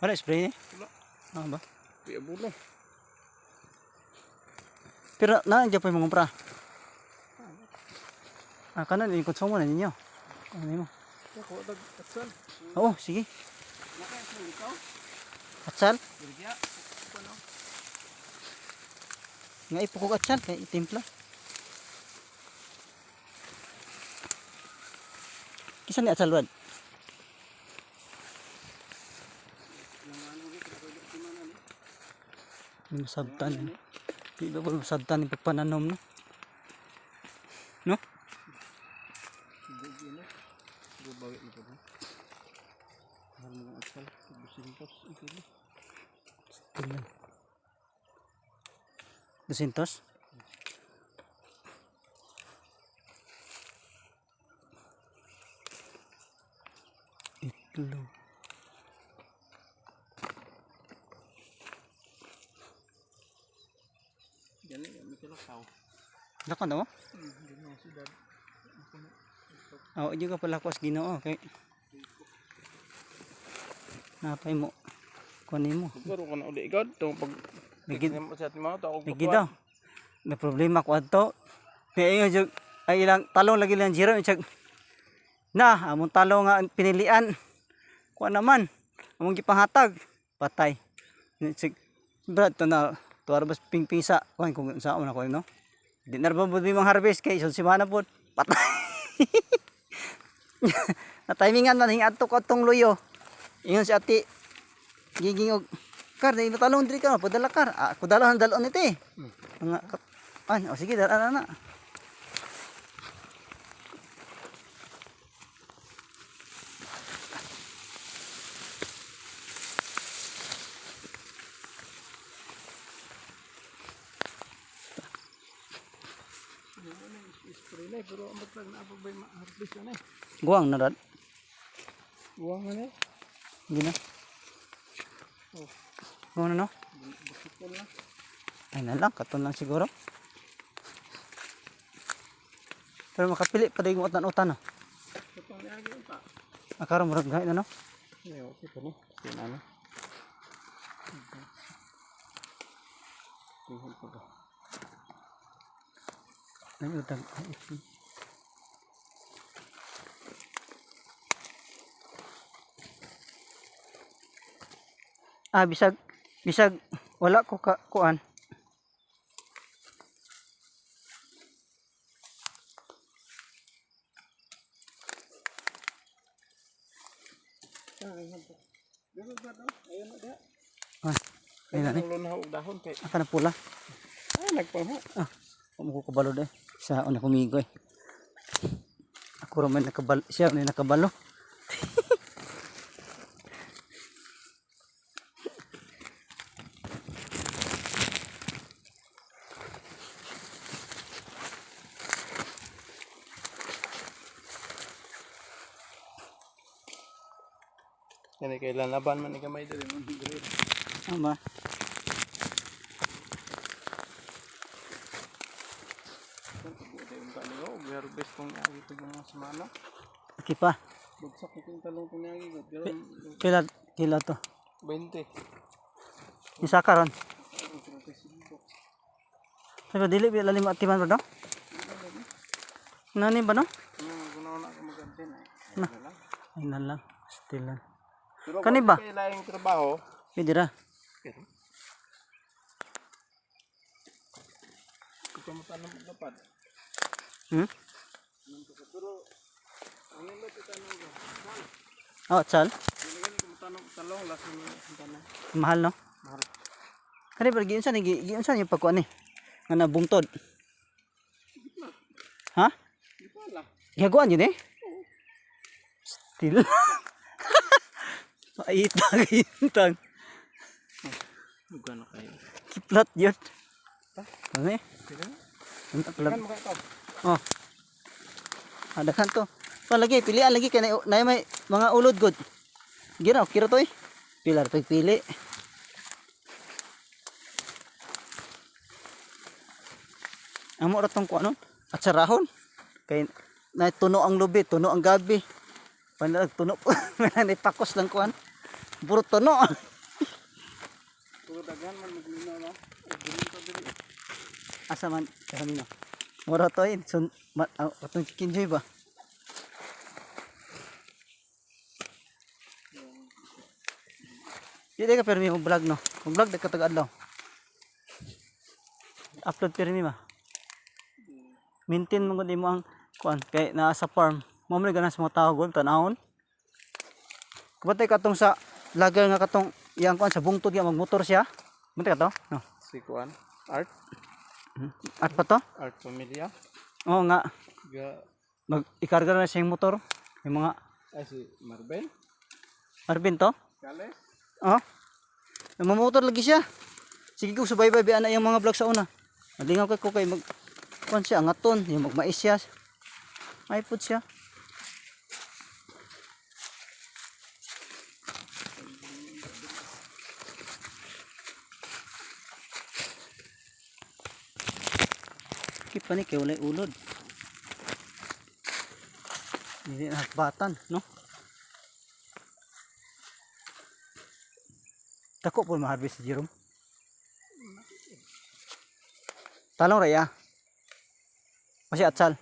Wala spray ni? Wala. Ah ba? Di abulo. Pero na diyan pa yung mga umpra. Ah, kanan yung konsumo na ninyo. Ano mo? Ako dag atsal. Oo, sige. Naka sa ikaw. Atsal. Dirigya. Ano? Nga ipukog atsal kay itimpla. Kisa ni atsal wad? Hindi masabtan. Eh. Di ba ba masabtan yung pagpananom no? No? Bawi mo pa ba? Mahal mo ng atsal. Dusintos ang kilo. Tingnan. Dusintos? Itlog. Yan eh, may kalakaw. Lako na mo? Hindi na si dad. Oo, di ka pala kuas Ginoo kay napay mo. Kunin mo. Siguro ko na uli igad. Itong pag Lagi sa ating mga tao. lagi daw. Na problema ko adto. Kaya ingon jud ay ilang talong lagi lang zero tsag. Na among talong nga pinilian. Kuan naman. Among gipanghatag patay. Tsag brad to na tuwar bas pingping sa kuan kung unsaon ako no. Di na ra ba mga harvest kay isang semana pod patay. Na timingan man hing adto ko atong luyo. Ingon si ati giging og kar na talong diri ka padala kar. Ah, ako dala ang dalon ito eh. Mga an, o sige dala na na. Spray na eh, pero ang maglag na pa ba yung ma-harvest na eh. Guwang na rad. Buwang na eh. Hindi na. Oh. Guwang na no. Busipol na. Ay na lang, katon lang siguro. Pero makapili pa din mo utan-utan no. Itong niagi yung pa. Akaron murag gahi na no. Ay, okay pa ni. Yan ano. Tingnan ko ba? Ay utang. Ay, ito. Ah, bisag bisag wala ko ka kuan. Ah, ayun pa. Ganun ba daw? Ayun na diha. Ah, ayun na ni. Ulo na og dahon kay. Aka na pula. Ay, nagpangha. Ah, wa mo ko kabalo de. Sa una kumigo eh. Ako ra man nakabalo, siya man nakabalo. Yan ay kay lalaban man ni gamay diri man diri. Ano ba? Yung talong og harvest kung niagi pag mga semana. Okay pa. Bagsak itong talong kung niagi gud. Pero Pila kilo to. 20. Isa karon. 35. Pero dili bi lalim atiman ba no? Nani ba no? Ano gunaw na ako magante na. Ayun na lang. Ay na lang. Still lang. Pero Kani ba? kung kay laing trabaho, Pwede ra. pero ikaw mo tanong og lapad. Pero ano ba ito tanong ko? Oh, sal. Dili gani ko tanong talong last ni tanan. Mahal no? Mahal. Kani ba giunsa ni giunsa ni pagkuan ni? Nga nabungtod. Ha? Di pala. Gihaguan yun eh? Still. Paita gintang. Muga na kayo. Kiplat yun. Ano eh? Sila? Ano pala? Kan maka to. Oh. Adakan to. Pa lagi pilian lagi kay na, na may mga ulod good. Gira, kira to eh. Pilar pagpili. Amo ra tong kuanon at sarahon. Kay na tuno ang lubi, tuno ang gabi. Panag tuno po. May pakos lang kuan. Puro tuno. daghan man maglinaw na. Dili to dili. Asa man kami no. Mura to eh. Sun, ma, katong chicken joy ba? Di ka permi mo vlog no. Kung vlog di ka taga adlaw. Upload permi ma. Maintain mo gud mo ang kuan kay naa sa farm. Mo man ganas mga tao gud tanawon. Kubatay katong sa vlogger nga katong iyang kuan sa bungtod nga magmotor siya. Bantay ka to? No. Si kuan. Art, Art pa to? Art Familia. Oo nga. Ga Mag ikarga na siya yung motor. Yung mga ay si Marvel. Arvin to. Kales. Oh. Namamotor lagi siya. Sige ko subaybay bian na yung mga vlog sa una. Malingaw kay ko kay mag kuan siya angaton, yung magmais siya. Ay pud siya. Kipa ni kay walay ulod. Hindi na batan, no? Dako po ma-harvest si Jerome. Talong raya. Masih atsal.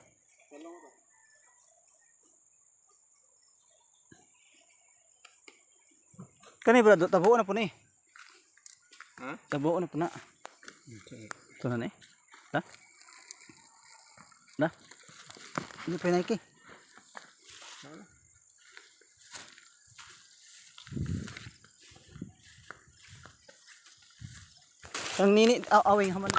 Kani bro, tabuo na po ni. Ha? Tabuo na po na. Ito na ni. Da? Da? Hindi pa Nike. Ang nini, awing haman.